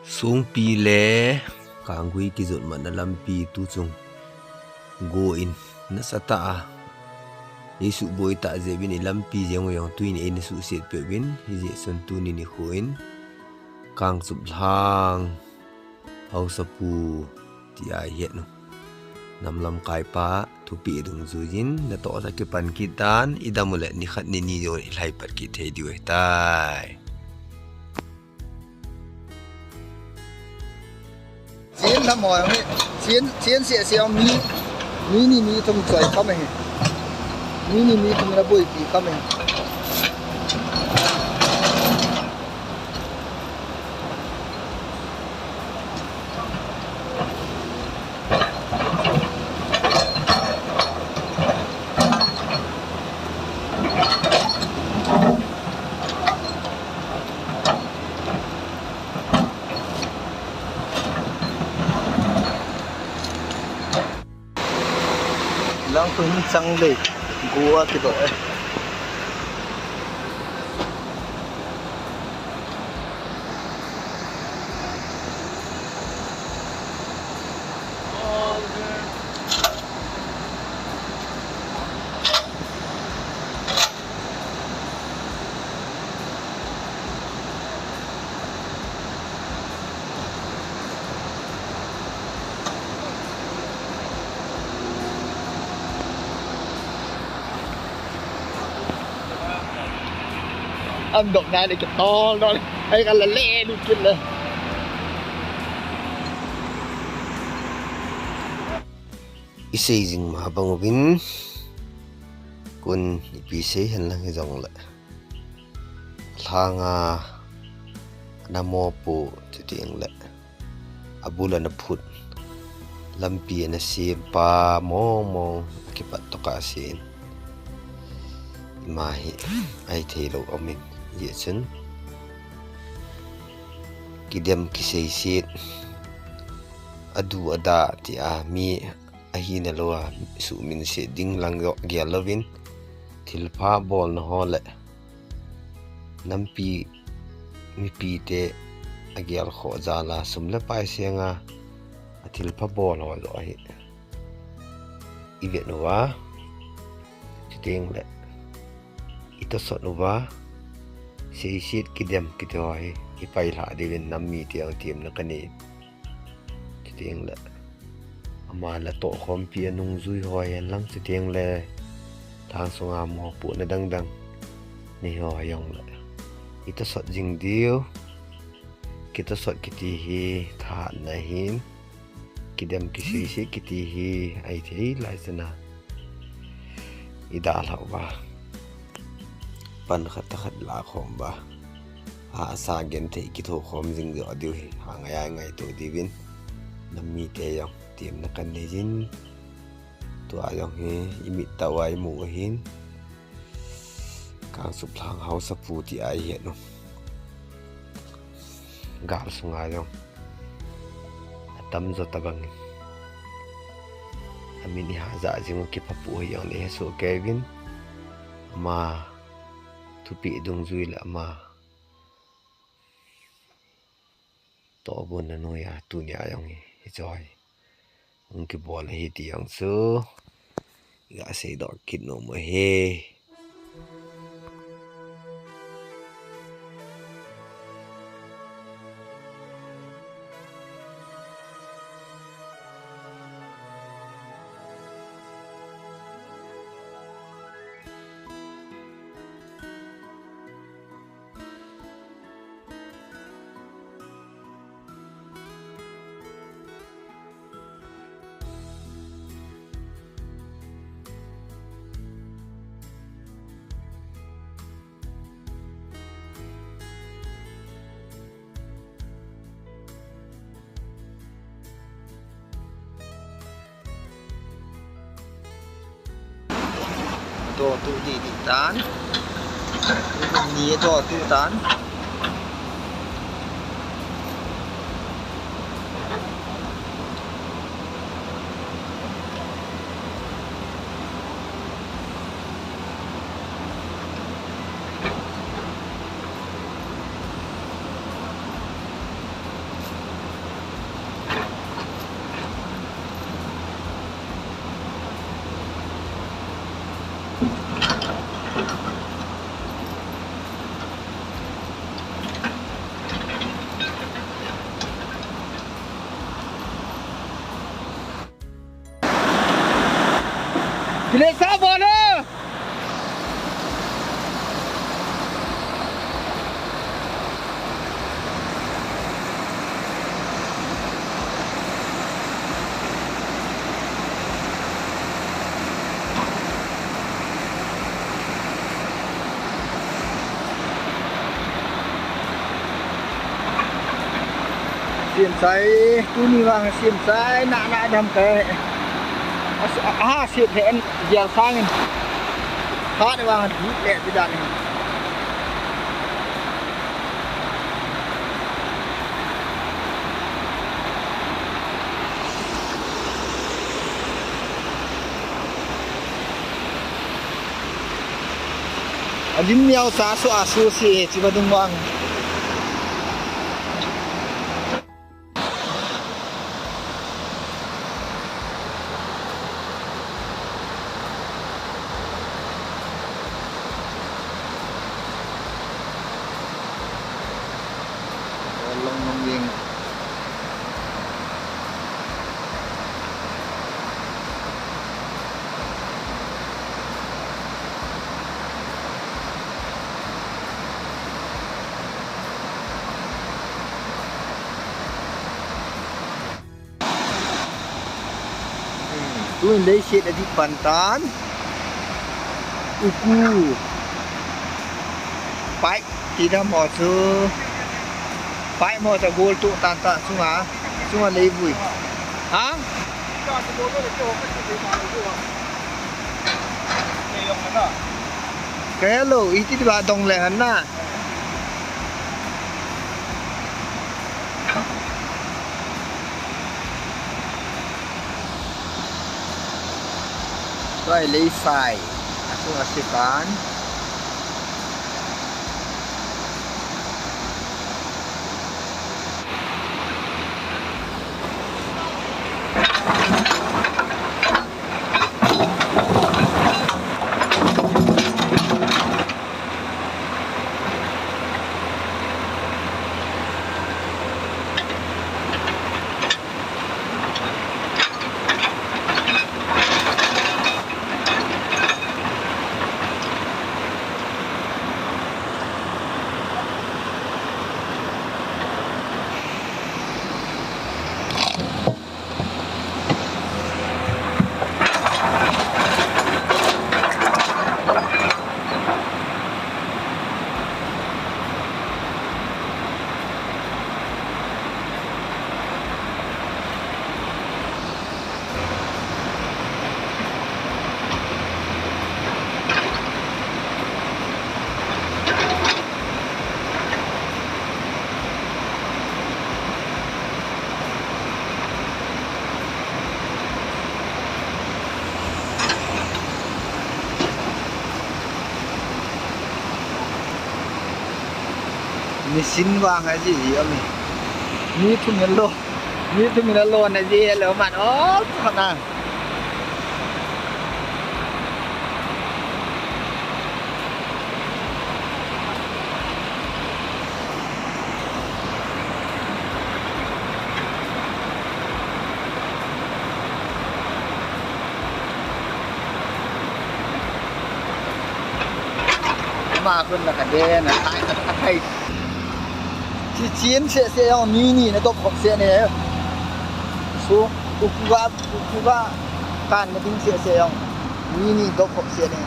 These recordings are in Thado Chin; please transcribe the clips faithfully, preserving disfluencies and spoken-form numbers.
Songpi le Kanggui kijot matna lampi tuchung go in nasatah a eisuh boi tah jeh uvin i lampi jeng u jong tuin eina suhset peh uvin, hijeh chun tuni nikho in Kangchup Lhang Haosapu tia ihet u. Nam lamkaipa thupeh dungjuiyin natoh sa kipan kit tan, idam uleh nikhat nini jouvin ilhai pat kit thei diu ahitai. Chen tham ho hi, chen, chen seh seh mi, mi ni mi thum choi kham ahi. Mi ni mi thum la boipi kham ahi. Lang tung chang dei, gua kidoh e. An dok na le ke tol dol. Ai ka la le lu kit le. Isei jing ma bang uvin kun ipi sei hen lang hijongle. Lhanga ana mopo chuteng le abul ana phut, lampi ana sem pa mong mong akipat tokah sin. Ima hi ai thei lou aum in, hijeh chun kidem kiseiset, adu ada tia mi ahina lou a suhminset ding lang joh gel louvin, thilpha bolna ho le nampi mipite agel khoh jal a sum le pai senga athilpha bol ho joh hi ivet uva, chuteng le itosot uva, seiset kidem kiti ho hi ipailhah diuvin nam mite jong temna kanei. Chuteng le ama la tohkhompi anungjui ho hen lang, chuteng le lhang sunga mopohna dang dang nei ho hijongle itosot jing diu. Kitosot kiti hi thahatna ahin, kidem kiseiset kiti hi ai thei lai chana idalhah uva, pan khat tha khat la khom uva, hahsa genthei kithokhom jing joh diu hi, ha ngai a ngaito diuvin nam mite jong temna kanei jin. Tua jong hi imit tah uva imu ahin, Kangchup Lhang Haosapu tia ihet u. Gal sunga jong atamjo tabang in amin ihah jah jing u, kiphapu hi jong le hesoh kei uvin, ama thupeh dungjui le ama tohbonna noiya tunia jong hi hiche hi hung kibol ahi ti jong chu iga seidoh kit nom u ahi. Doh tuh didi tan. Ni doh tuh tan. Desa bol o. Siamsai, tuni vang siamsai, na, na dam kai. As-, a, a, siam hen, gial sangin. Hat vang, hit le, ti dan. Alim niau sa su a su si e, chiba dung wang. Long long yeng. Tun leiset adih pan tan. Uku. Pai. Ti dam ho chu. Pai mo cha gol tu tan ta chunga. Chunga leivui. Ha? Ka hello, iti ti ba dong le han na. Tua hi leisai, a chung a sitan. Machine vang a ji ji ami. Mi thum lo. Mi thum lo na ji lo man. Oh, na. Ama khun la ka den, a thai, a thai. Chi chin se se jong mi ni na dop khop se ne. Su, u ku ga, u ku ga, kan na ding se se jong. Mi ni dop khop se ne.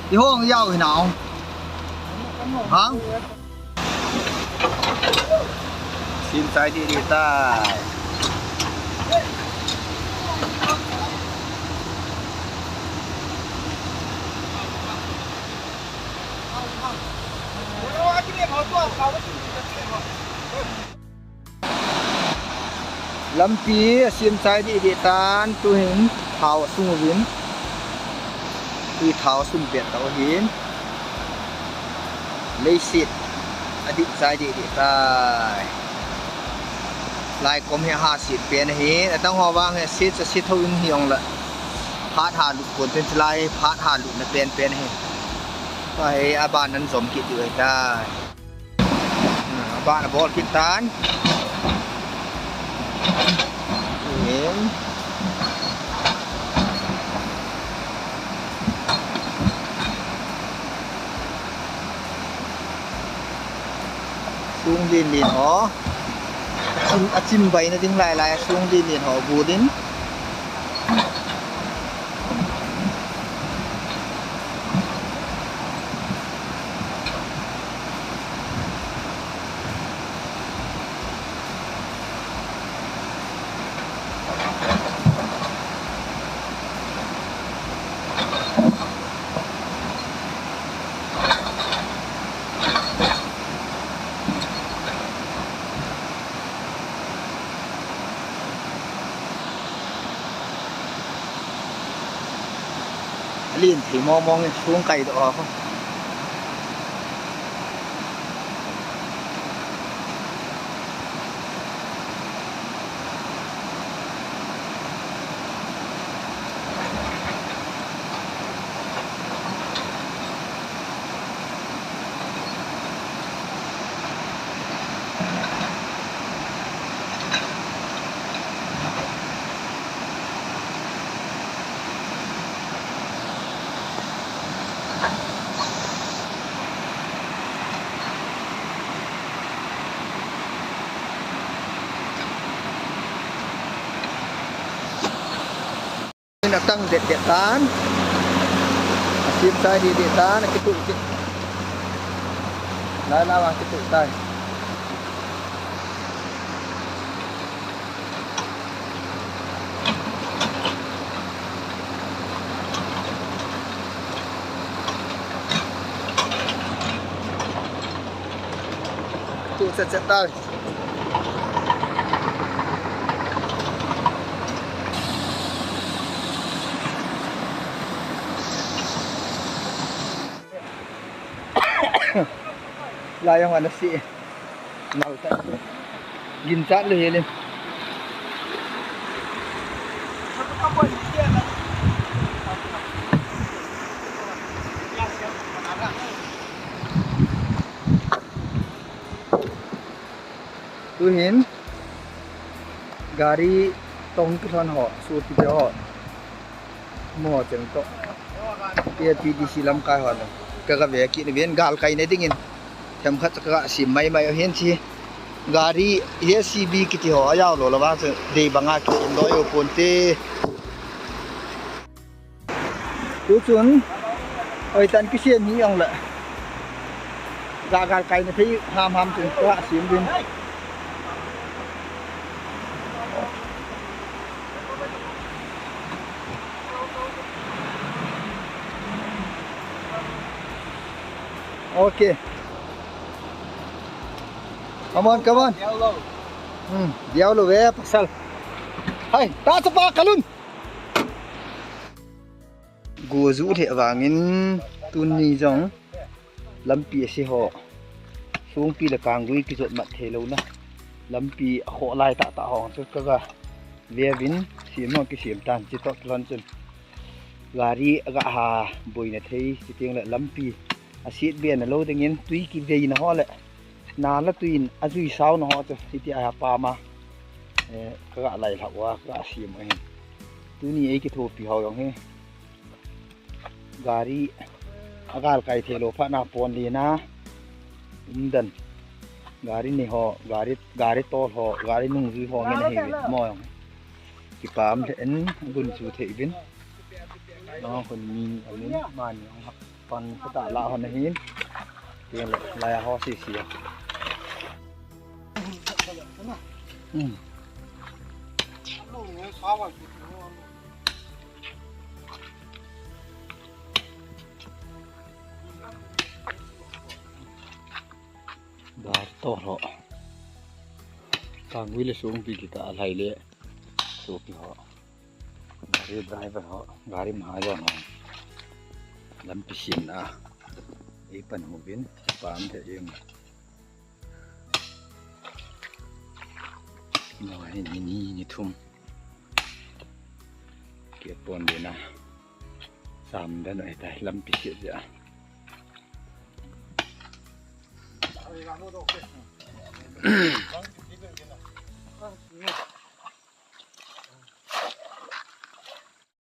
I hong yau hi nau. Hang? Sim sai di di tai. Lampi a sim sai di di tan, tuhin thao sung uvin. Tui thao sum pet tau hin. Leiset adih chai dih dih tai. Lai kom hi ha sit pen ahin. Atang ho vang hi sit sa sit tho in hi ong la. Phat ha lut kon ten lai phat ha lut na pen pen hi. Ka hi aban nan zom kit dih tai. Aban abol kit tan. Amen. Sung lin lin ho. Achim, achim bai na ding lai lai sung lin lin ho bu din. Lin thei mong mong in sung kai doh ho. Atang det det tan. Asim tai dih dih tan, akitu kit. Lai la vang kitu tai. Tu chet chet tai. Lai jong ana si. Nau ta. Ginchat le hile. Tuhin gari tong kilhon ho, suti ho. Mo cheng to. K P D C lamkai hon. Ka ga ve kit uvin gal kai na dingin. Themkhat ka ga sim mai mai hin chi. Gari J C B kiti ho ajao lou lou vang chu dei banga ki in doi u pon te. Tuchun, oi tan kisem hi ong le. Ga gal kai na thei ham ham chun ka sem din. Okay. Come on, come on. Hmm, diao lou ve, pasal. Hai, ta chapa kalun. Go ju lheh vangin tuni jong lampi ase ho, Songpi le Kanggui kijot mat thei louna lampi akhoh lai tah tah ho chu ka ga ve uvin, sem ho kisem tan, chutoh kilhon chun gari aga ha boina thei, chuteng le lampi aset be na lou dingin tui kiveina ho le nala tui in ajui sauna ho chu hiti a pama, eh, ka ga lai lhah uva ka ga sem u ahin. Tuni ei kithopi ho jong hi gari agal kai thei lou phat na pon lina umdan, gari nei ho, gari, gari tol ho, gari nungjui ho ngen ahi mo jong. Kipah lheh in gun chu thei uvin. Nang khun mi amin mani jong ha. Pan kata la hon ahin. Tiang le lai ho si si. Hmm. Gari tol ho. Kanggui le Songpi kikah a lhai le. Songpi ho. Gari driver ho, gari mahajon ho. Lampi sin a. Ei pan hu bin. Pam te ing. No, ni ni ni thum. Ke pon de na. Sam da no ta lampi sin ja.